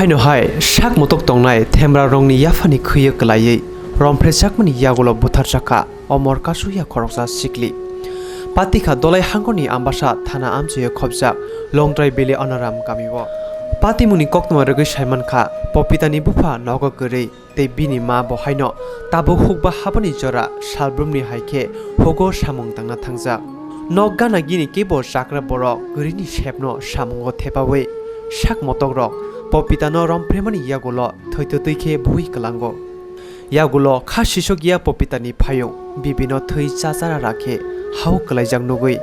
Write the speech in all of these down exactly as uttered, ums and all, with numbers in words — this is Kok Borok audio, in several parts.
Haino hai sak motok tongnai themra rongni yaphani khwiyo kwlaiwi romphrejakmani yagulo butharjakha omor kasuya khoroksa sikli. Patikha Dolai hangorni Ambasa thana amchaio khopjak Longtrai Valley Onaram kamio. Patimungni koktwma rwgwi saimankha, Popitani bupha nogo kwrwi tei bini ma bo haino tabuk hukba habani jora salbrumni hai khe hugo samung tangna thangjak. Nok gana gini kebo chakra borok kwrwini sepno samungo thepawi sak motokrok Popitano rompremani yagulo thwitwtwi khe bui kwlango. Yagulo kha sisok ya Popitani phayung, bibino thwi chachara rakhe hau kwlaijak nugwi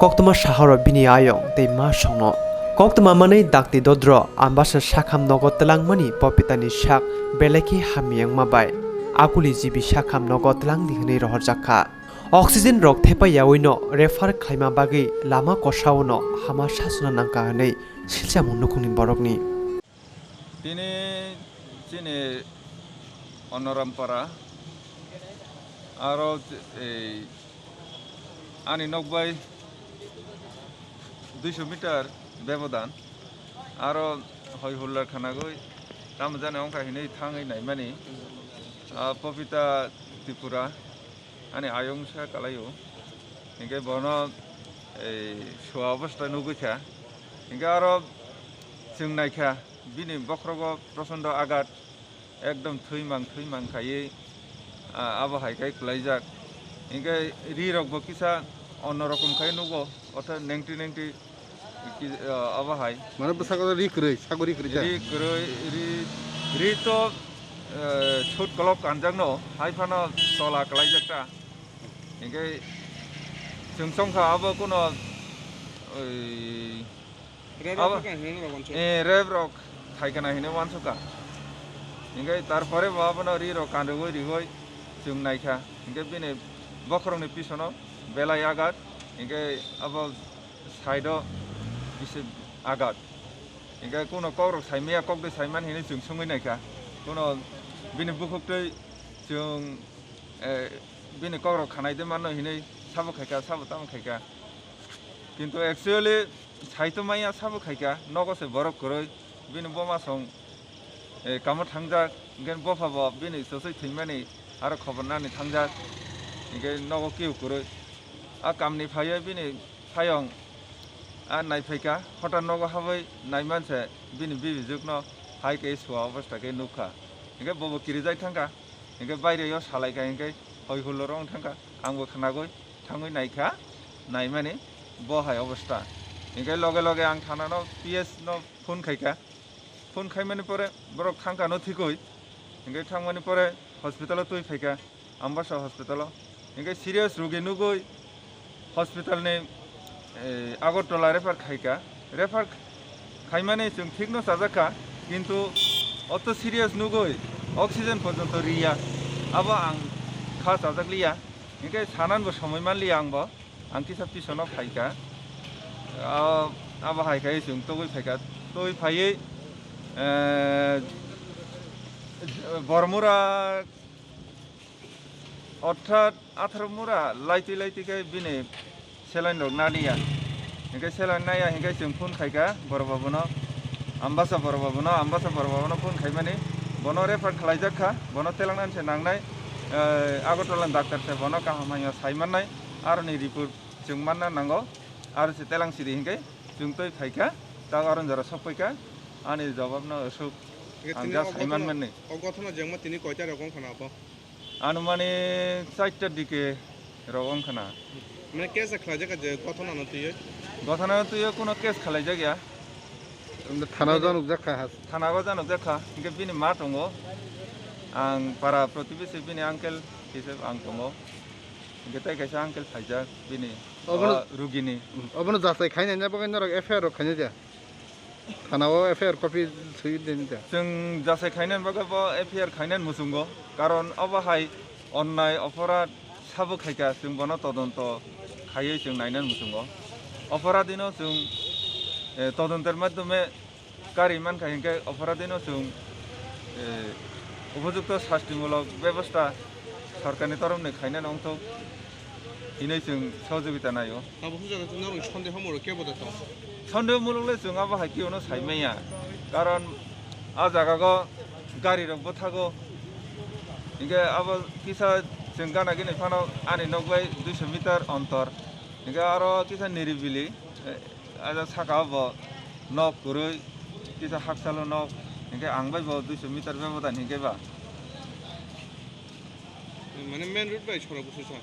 koktwma sahoro bini ayong tei ma songno. Koktwma manwi dakti dodro Ambasa sakham nogo twlangmani Popitani sak belai khe hamya wngma bai akuli jibi sakham nogo twlangdi hwnwi rohorjak kha. Oxygen rok thepai yawino refer khlaima bagwi lama kosaono hama sasuna nangkha hwnwi silchamo nukhungni borokni. Tini chini Onorampara, aro ei ani nok bai duiso meter bebodan, aro hoi hulla khanagwi tamo jani wngkha hinwi thangwi naimani, ah, Popita Tripura. Ani ayung sa kalaio. Hinkhe bono, ei, sua obostha nugwi kha. Hinkhe aro chwng naikha, bini bokhrogo prochondo agat, ekdom thwimang thwimang khaiwi, ah, abo hai khai kwlaijak. Hinkhe ri rokbo kisa onno rokom khai nugo, otha nengti nengti. Ki, ah, abo hai. Mane bwsako ri kwrwi, sago ri kwrwi ja? Ri kwrwi, ri, ri to, eh, sut kolok kanjakno, hai phano tola kwlaijak ta. Hinkhe chwng chongkha abo kuno, oi, Rep rok abo, kha hinwi rok wansuk. Eh, rep rok khai kana hinwi wansukha. Hinkhe tarpore bo abono ri rok kanrwgwi rigwi chwng naikha. Hinkhe bini bokhorokni pisono belai agat. Hinkhe abo side o bisi agat. Hinkhe kuno kokrok saimaya, kokdwi saimani hinwi chwng swngwi naikha. Kuno bini bukhuktwi chwng, eh, bini kokrok khanai de mano hinwi sabo khaikha, sabo tamo khaikha. Kintu actually saito maya sabo khaikha, nogo se borok kwrwi, bini boma song, eh, kamo thangjak, hinkhe bopha bo bini chwchwi thwimani aro khobor nani thangjak, hinkhe nogo keu kwrwi. A kamni phaiwi bini phayong a naiphaikha, hotar nogo habwi naimanse bini bibijwkno hai khe sua obostha khe nukha. Hinkhe bobo kirijak thangkha, hinkhe baireo salaikha, hinkhe hoi hulloro wng thangkha, angbo khnagwi thangwi naikha, naimani bo hai obostha. Hinkhe loge loge ang thanano P S no phone khaikha. Phone khaimani pore borok thangkha no thikwi, hinkhe thangmani pore hospital o twi phaikha, Ambasa hospital o. Hinkhe serious rugi nugwi hospital ni, eh, Agartala refer khaikha. Refer khaimani chwng thik no chajakha, kintu oto serious nugwi oxygen porjonto riya. Abo ang kha chajakliya, hinkhe sananbo somoi manliya angbo. Ang kisa pisono phaikha. Ah, abo hai khai chwng togwi phaikha. Togwi phaiwi, eh, Bormura orthat atharo mura laitwi laitwi khe bini saline rok naliya. Hinkhe saline naya hinkhe chwng phone khaikha borok babuno, Ambasa borok babuno, Ambasa borok babuno phone khaimani bono refer khlaijak kha, bono telangnani se nangnai, eh, Agartala ni doctor se bono kaham hamya sai mannai, aroni report chwng manna nango, aro se telang siri hinkhe chwng twi phaikha, tak aro jora sokphaikha, ani jawab no aswk. Hinkhe ang tini just o sai gothono, manmani. O gothono jengma tini koita rok wngkha na abo? Anumani charta dike rok wngkha na. Mane case khlaijak je gothono no twiwi? Gothono twiwi kuno case khlaijak ya. Thana o januk jakha has. Thana o januk jakha, hinkhe bini ma tongo. Ang para protibesi bini uncle hisab ang tongo. Hinkhe tei kaisa uncle phaijak bini, obono, ah, rugini. Obono jasai khainai na bagwi norok F I R rok khainai da? Thana o F I R copy swi den da? Chwng jasai khainani bagwi bo F I R khainani muchungo. Karon obo hai onnai oporad sabo khaikha, chwng bono todonto khaiwi chwng nainani muchungo. Oporadino chwng, eh, todontor maddhome kari mankha hinkhe oporadino chwng, eh, upojukto sastimulok bebosta sorkarni toromni khainani wngthok hinwi chwng sohojogita naio. Abo hwnjak norokni sondeho mulok kebo da tong? Sondeho mulokle chwng abo hai khe ono saimanya, karon A jaga go gari rok bwthago. Hinkhe abo kisa chwng gana gini phano ani nok bai duiso meter ontor. Hinkhe aro kisa niribili, eh, aja saka o bo nok kwrwi, kisa haksalo nok. Hinkhe ang bai bo duiso meter bebodan hinkhe ba. Mane main road bai sora busu sa.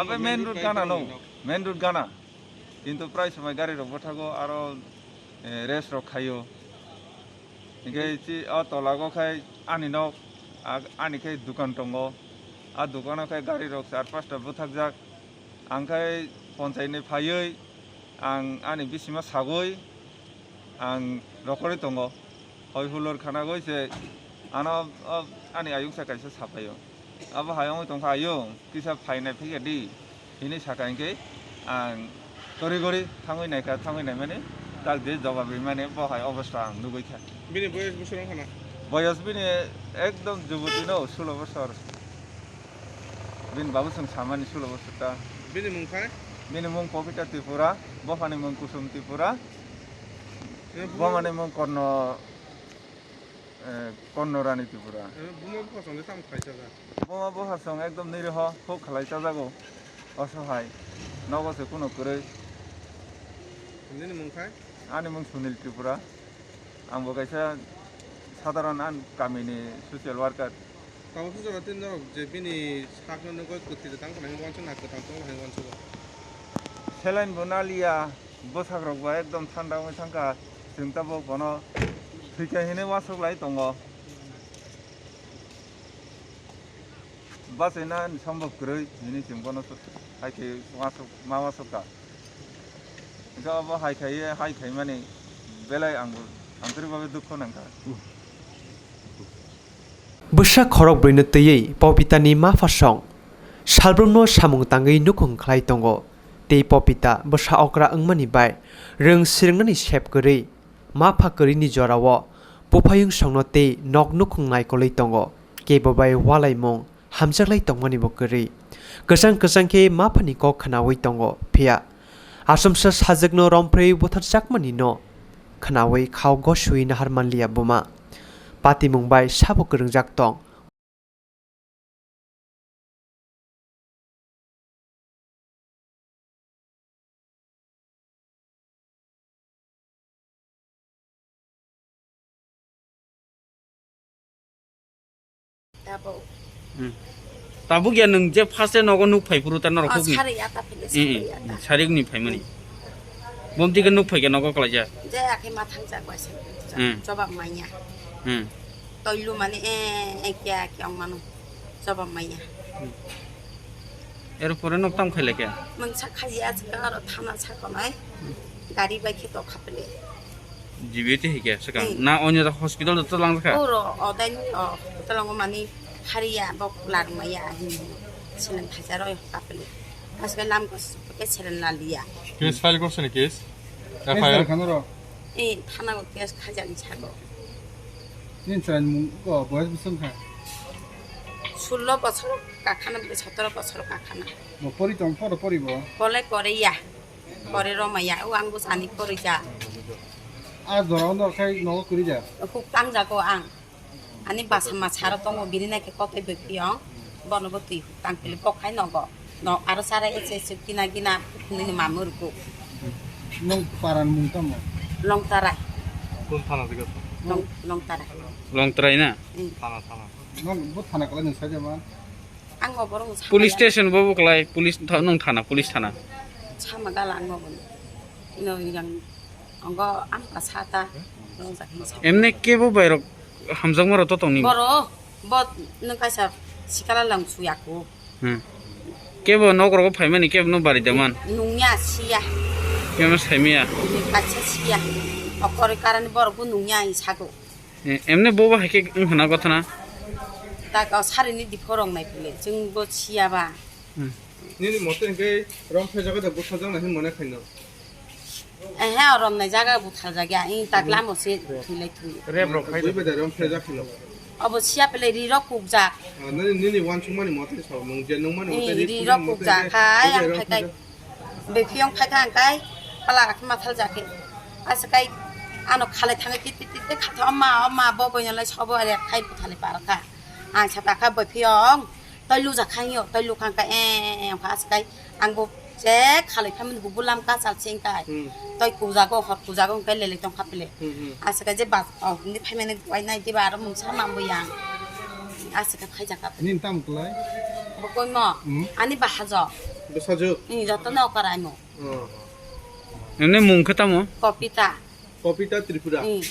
Abe main road gana no, main road gana. Kintu prai somoi gari rok bwthago aro, eh, race rok khaio. Hinkhe chi o tola go khai ani nok, a-, ani khai dukan tongo. A dukano khai gari rok char pasta bwthakjak. Ang khai ponchai ni phaiwi ang ani bisima sagwi ang rokorwi tongo. Hoi hulor khana goi se ano, o, ani ayung sa kaisa sapaio. Abo hai wngwi tongkha, "Ayung, kisa phainai phikya di," hinwi saka hinkhe ang tori gori thangwi naikha, thangwi naimani tak je jawab rimani bo hai obostha ang nugwi kha. Bini boyos bosor wngkha na? Boyos bini ekdom jubutino, sulo bosor. Bini babu chwng samani sulo bosor ta. Bini mung khai? Bini mung Popita Tripura, bophani mung Kusum Tripura, bini buma- bomani mung Korno, eh, Korno Rani Tripura. Eh, buma bupha songni tamo khlai chajak? Buma bupha song ekdom niriho, huk khlai chajago, osohai, nogo se kuno kwrwi. Nini mung khai? Ani mung Sunil Tripura. Ang bo kaisa sadharon an kamini social worker. Tamo sujaro tin norok je bini sakno nugwi kwthwi tang khna hinwi uansuk na kwthang tongo hinwi uansuk. Saline bo naliya, bwsak rok bo ekdom thanda wngwi thangkha, chwng tabuk bono thwikha hinwi uansuk lai tongo. Bachaina ni sombok kwrwi hinwi chwng bono hai khe uansuk ma uansuk kha. Hwnkhe obo hai khai, hai khaimani belai ang bo antorik bhabe dukho nangkha. Bwsa khorok brwino twiwi Popita ni maphasong salbrumno samung tangwi nukhung khlai tongo. Tei Popita bwsa okra wngmani bai rwng swrwngnani sep kwrwi, mapha kwrwini jorao buphayung songno tei nok nukhung naikolwi tongo. Kebo bai walaimung hamjaklai tongmani bo kwrwi. Kwchang kwchang khe maphani kok khnaui tongo, phiya asomsa sajwkno romphreui butharjakmani no khnaui khao gosui nahar manliya buma. Patimung bai sabo kwrwngjak tong. Tabuk. Hmm. Tabuk ya nwng je first e nogo nuk phai phuru ta norok. Oh, hukni. Sari ya ta phile, hmm, sari ya ta. Sari ni phaimani. Bom tike nuk phai khe nogo kalaija. Je akhe ma thangjak bai se. Hmm. Jobab manya. Hmm. Toilu mani e, e kya kya manu. Jobab manya. Hmm. Erpore nok tamo khailai khe? Mungsa khaji achika aro thana sakonai. Gari bai khe tokha pele. G B T hai khe sakang. Hmm. Na onyo hospital to lang kha? Oro odai o hospital ngo mani hariya bok larmaya hin. Silen thajar oi kapele. Asbe lam ko ke silen la liya. Case file korse ni case? F I R? Case file khano ro? Eh, thana ko case khajani sago. Nin chwrai mung ko boyes bwswng kha? Sullo bochor kakhana, sotoro bochor kakhana. Bo pori tong, poro pori bo? Pole pore ya. Pore roma ya. O ang bo sani pori ja. A jora o nor khai nogo kwrwi ja? Huk tang jago ang. Ani basa ma saro tongo, bini nai khe kotai bai phiyong. Bono bo twi huk tang pili kok khai nogo. No, aro sara ese ese gina gina nini mamur ko. Nong paran mung tamo? Longtarai. Kun thana diga? Long, Longtarai. Longtarai na? Hmm. Thana, thana. Nong bo thana kala nung saja ma? Ang oborong sama. Police station bo buklai, police tha-, nung thana, police thana. Sama gala ang oborong. Ino yang anggo ang pasata. Longjak hinsa. Emne kebo bairok hamjakma rok to tongni? Boro, bo nung kaisa sikala lang suyaku. Hmm. Kebo nok rogo phaimani kebo no bari daman? Nungya siya. Kebo saimaya? Kaisa siya. Okori karani borok bo nungya hinsago. Eh, emne bo ba hai khe wng hana gotha na? Tak o sari ni dipho rong nai pile, chwng bo siya ba. Hmm. Nini mote hwnkhe rom phai jaga da bwsajak nai hwn mone khaino? Ehe, o romnai jaga butharjak ya, ing tak lamo se thwilai thwi. Rep rok khai. Bui beda rom phejak hino. Obo siya pele ri rok kukjak. Ah, nini, nini wansukmani mote sao, nung je nungmani mote ri rok kukjak khai, ang khai khai. Bephiong khai khai ang khai, pala akhe mathal jakhe. Asa khai, Ano khalai thangwi ti ti ti ti khatha, "Oma, oma, bo boino lai sobo rek khai buthali parkha." Ang sa pakha boi phiyong, "Toi luja khayo, toi lukang ka e, e, e," wngkha aswk kai. Ang bo je khalai phaimani bo bulam kachal sing kai. Hmm. Toi kujago, hor kujago hwnkhe lele tongkha pile. Hmm, hmm. Aswk kai je bas, oh, hindi phaimani wai nai diba aro mungsa mambo yang. Aswk kai phaijakha pile. Nini tamo klai? Bo koi mo? Hmm. Ani bahajo. Bwsajwk? Ni joto no korai mo. Oh. Nini mung khe tamo? Kopita. Kopita Tripura. Hmm.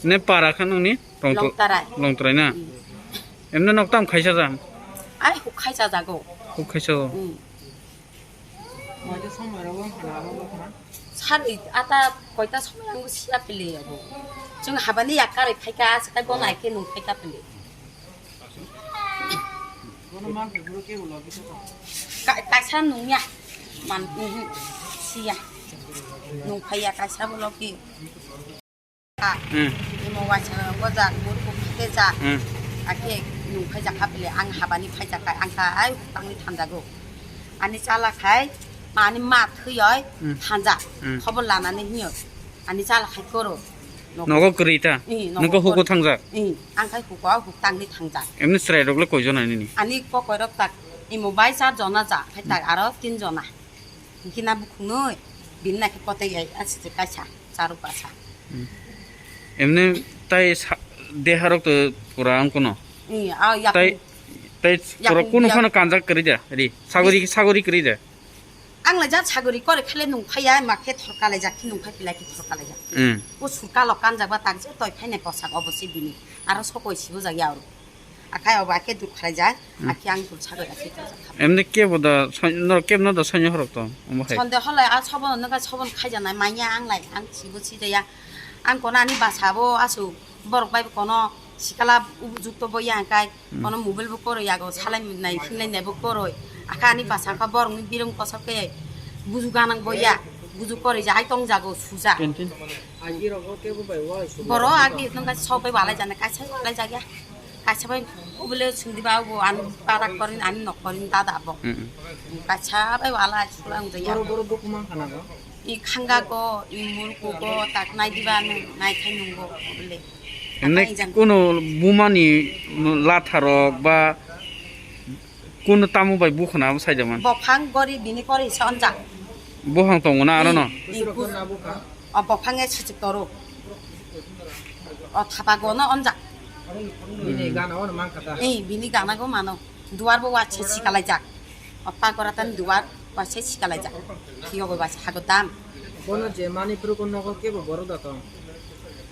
Ne para kha nongni? Rongtr-, Longtarai. Longtarai na? Hmm. Emne nok tam khaisa jam? Ai, huk khaisa jago. Huk khaisa jago. Hmm. Sar i ata koita somoi ang siya pili abo. Chung habani yakar i phaika, aswk kai bono aike nung phaika pili. Ka-, kaisa nungya. Man, mhm, siya. Nung phaiya kaisa bo logi. Hmm. Imo waisa gojak, muruk phate jak. Hmm. Ake nung phaijak hapile, ang habani phaijak kai, ang ka ai tangwi thanjago. Ani chala khai, mani ma thwioi Hmm. thanjak. Hmm. Khobor lanani hiyo. Ani chala khai koro. Nogo kwrwi ta? Ih, nogo Nokho hugo kwrwi. Thangjak? Ih, ang khai hugo, huk tangwi thangjak. Emni chwrai rok le koi jona nini? Ani kokoi rok tak, imo bai char jona ja, khai tak Hmm. aro tin jona. Hingke na bukhungnoi, bini naikhe kotek ai, aswk kaisa, charuk basa. Hmm. Emne tai sa-, deharok to pura ang kono. Ih, ah, yak-, Tai, tai pura yakung kunu yak- phano kanjak kwrwi da, ri, sagori, sagori kwrwi da. Ang lai jat sagori kore khale nung phaiya, ma khe thor kalai jak, khe nung phai pilai khe thor kalai jak. Hmm. O surkalo kanjak ba tak je toi phainai posak obo se bini, aro sokoi sibo jak ya oro. Akai obo ake dur khlaijak, Hmm. ake ang dur sagwi ake dur kha. Emni kebo da sai-, norok kebo no da saino horok to, omo hai. Sonde holai a sobon no ga sobon khaijanai manya ang lai ang sibo si jaya. Ang kono ani basa bo asu borok bai kono sikala ubu jukto bo yang kai Hmm. kono mobile bo koroi yago salai nai hinlai nai bo koroi. Aka ani basa ka borok ni birung kosok ke buju ganang bo ya. Buju koroi ja ai tong jago suja. Ten ten. Borok agi nung ga sok bai walai jana kaisa walai jagya. Kaisa bai ubole sungdi ba ubo ani para korin ani nok korin dada bo. Mm, mm. Kaisa bai wala chula ung ya. Boro boro dokumang khana go. I khanga go, i mulku go, tak nai diba nung, nai khai nung go ubole. Ene Akai jang. Kuno bumani latharok ba kuno tamu bai bukhuna abo sai jaman. Bophang gori bini kori sa onjak. Bophang tongo na aro no? I, i, kus-, o bophang e suchik toro. O thapa gono onjak. Bini gana ono mankha ta. Ei, bini gana go mano. Duar bo waise sikalaijak. O pakora tan duar waise sikalaijak. Thiyo go waise hago dam. Bono je mani phurugo nogo kebo boro da tong.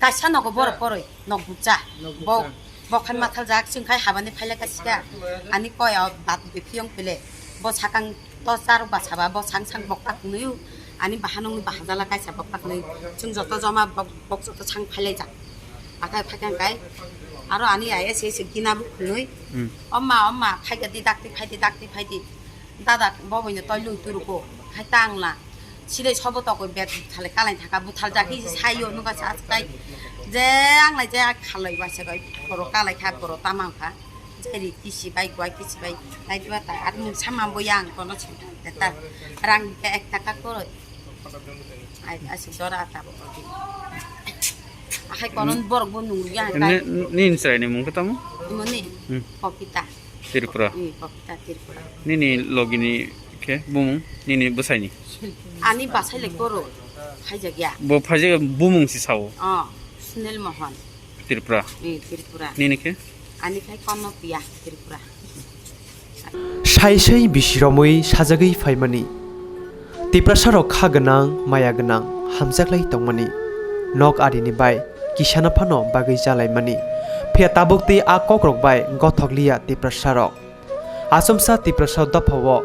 Kaisa nogo boro koroi, nok bukcha. Nok bukcha. Bo, bo khan mathal jak, chwng khai habani phailai ka sika. Ani koi o bat bipiyong pile. Bo sakang to char basa ba, bo sang sang bokta kwnwi. Ani bahanong ni bahajala kaisa bokta kwnwi. Chwng joto joma bok, bok joto sang phailai jak. Akai phaikang kai. Aro ani ai ese ese gina bo kwnwi. Hmm. Oma, oma, phaika di dakti, phai di dakti, phai di. Dada, bo boino toi lui turuko. Khai tangla. Silai sobo tokoi bet thale kalai thaka buthal jaki sayo nuga sa askai. Je ang lai je khalai ba se bai poro kalai kha poro tamang kha. Jeri kisi bai gua kisi bai. Lai diba ta ar mung sama bo yang kono chim ta ta. Rang ke ek taka koroi. Ai asi jora ta bo. Akhai kono borok bo nung ya ta. Ni, ni insrai ni mung katamu? Muni. Hmm. Kokita. Tripura. Ni Kokita Tripura. Nini logini khe bumung, nini bwsaini? Ani bwsai le koro, phaijak ya. Bo phaijak bumung si sao? Oh, Sunil Mohan. Tripura. Ni Tripura. Nini khe? Ani khai Kono Piya Tripura. Sai sai bisi romwi sajagwi phaimani. Tiprasarok kha gwnang, maya gwnang, hamjaklai tongmani. Nok arini bai kisano phano bagwi jalaimani. Phiya tabuk tei a kokrok bai gothok liya Tiprasarok. Achomsa Tiprasa dophao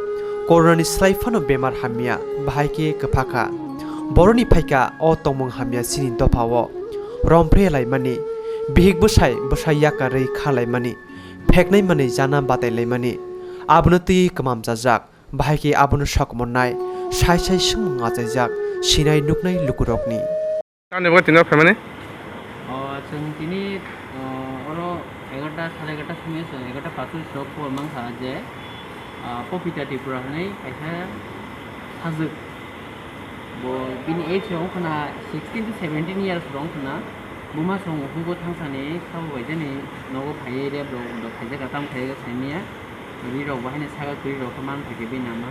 Coronani slai phano bemar hamya, bahai khe kwpha kha. Boroni phaikha o tongmung hamya chini dophao. Romphre laimani, bihik bwsai bwsai yakarwi kha laimani, pheknai manwi jana batai laimani. Abono twi kwmam chajak. Bahai khe abono sokomornai, sai sai swngmung achaijak, sinai nuknai lukurokni. Tamni bagwi tini o phaimani? O, chwng tini, o, oro egarota, sare egarota simi, chwng egarota pathor sok khobor mankha je, a, Popita Tripura hwnwi kaisa sajwk. Bini age rok wngkha na sixteen to seventeen years rok wngkha na. Buma song hugo thangsani sabo bai jani nogo phaiwi rep rok do khaijak, tam khaijak saimaya. Ri rok bahai ni saka kwrwi rok khe man phaikhe bini ama.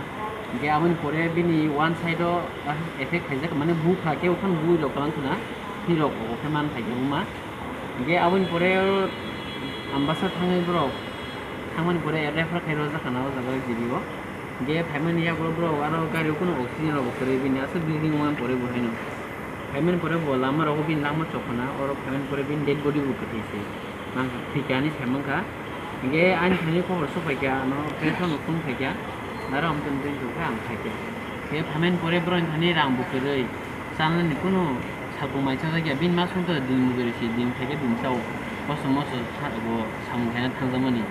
Hingke aboni pore bini one side o effect khaijak, mane bukha khe ukhon bui rok kalang khna, hi rok khe man phaikhe buma. Hingke aboni pore o Ambasa thangwi borok thangmani pore refer khai rojak khna o jaga G B o. Hingke phaimani yago borok aro gari o kuno oxygen rok bo kwrwi bini aswk bleeding wngmani pore bo haino. Phaimani pore bo lama rogo bini lama chokna, oro phaimani pore bini dead body bo kwthwi se. Mang thwikha hinwi sai mankha. Hingke ani thani khobor sok phaikha, ano press no phone phaikha, naro amtwng twi tongkha ang phaikha. Hingke phaimani pore boroni thani rang bo kwrwi, chanani kunu sakung mai chajakya, bini ma songkha din mujuri se, din phaikha din chao. Kosom moso sa-, bo samung khaina thangjakmani.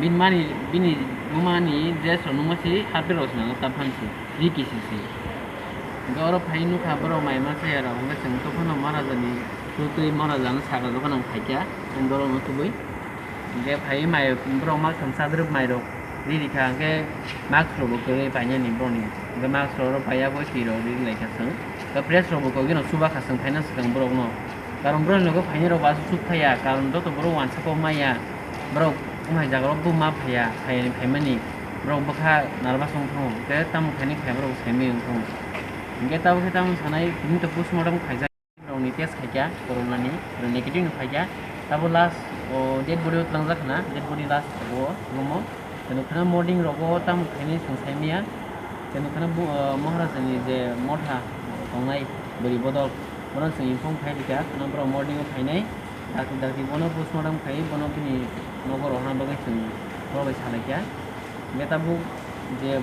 Bini mani, bini bumani dress rok nungma se, half pant rok se nang ta phan se, ri kisi se. Hingke oro phai nukha borok mai masa ya rok, hingke chwng tokphano Maharajani twtwi Maharajano sakha jokhano ang phaikha, ang borokno tubui. Hingke phai mai borok ma thang sadrwk mai rok ri rikha, hingke mask rok bo kwrwi painani borokni. Hingke mask rok oro paiya bo twi rok ri lai kha chwng. Hingke press rok bo kogeno chuba kha chwng phaina swkang borokno. Karon borokni loge phainai rok bo aswk suk phaiya, karon joto borok wansa kok maya. Borok wng hai jaga rok bo ma phaiya, phaiyani phaimani. Borok bwkha nervous wng thango, hingke tamo khainai khai borok saimai wng thango. Hingke tabuk khe tamo sanai, tini to postmortem khaijak. Borokni test khaikha, corona ni, negative no khaikha. Tabo last, o, dead body o twlangjak khna, dead body last o room o. Teno khna morning rogo tamo khainai chwng saimaya. Teno khna bo, o, Maharajani je motha tongnai bwrwi bodol, bono chwng inform khai rikha, khna borok morning o phainai. Dakti dakti bono postmortem khai, bono bini nogo rohorna bagwi chwng borok bai salaikha. Hingke tabuk je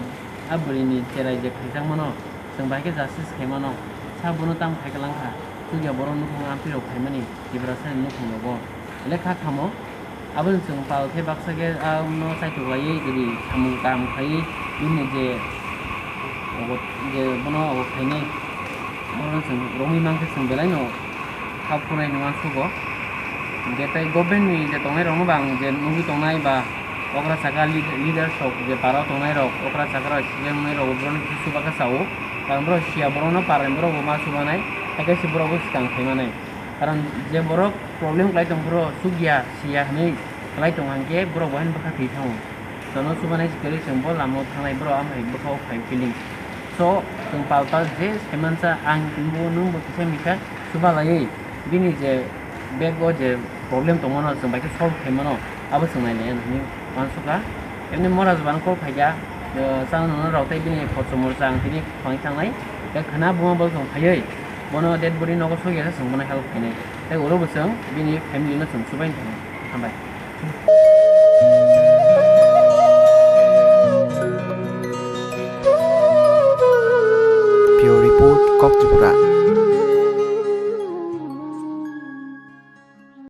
a bwrwini cherai je khaijakmano, chwng bai khe justice khaimano, sa bono tamo khai kwlangkha, chukya borok nukhung ampli rok khaimani Tiprasani nukhung rogo. Lekha khamo, aboni chwng pal khe baksa khe ano chaitok laiwi kwrwi samung kaham khaiwi bini je obo je bono obo khainai, abono chwng romwi mankhe chwng belaino kha phunai nw uansugo. Hingke tei government ni je tongnai rok no bang je nugwi tongnai ba okra saka lead-, leaders rok je para o tongnai rok, okra saka rok accident wngnai rok borok no kisa chuba khe sao. Karon borok siya borok no para ni borok bo ma chubanai, hakhe se borok bo swkang khai manai. Karon je borok problem khlai tong phuru chukya siya hinwi khlai tong hwnkhe borok bo haino bwkha thwi thango. Jono chubanai se kwrwi chwng bo lama o thangnai borok amhai bwkha o khai feeling. So chwng pal pal je saimansa ang bo nwng bo kisa misa chubalaiwi bini je bag o je problem tongmano chwng bai khe solve khaimano abo chwng nailaiya hinwi uansukha. Emni Maharaj bano call khaikha, chana nana rok tei bini kochomor chang tini khwlai thangnai. Tei khwna buma bo chwng phaiwi bono dead body nogo sokya se chwng bono help khainai. Tei oro bo chwng bini family no chwng chubaini thangnai. Hambai. Bureau Report, Kok Tripura.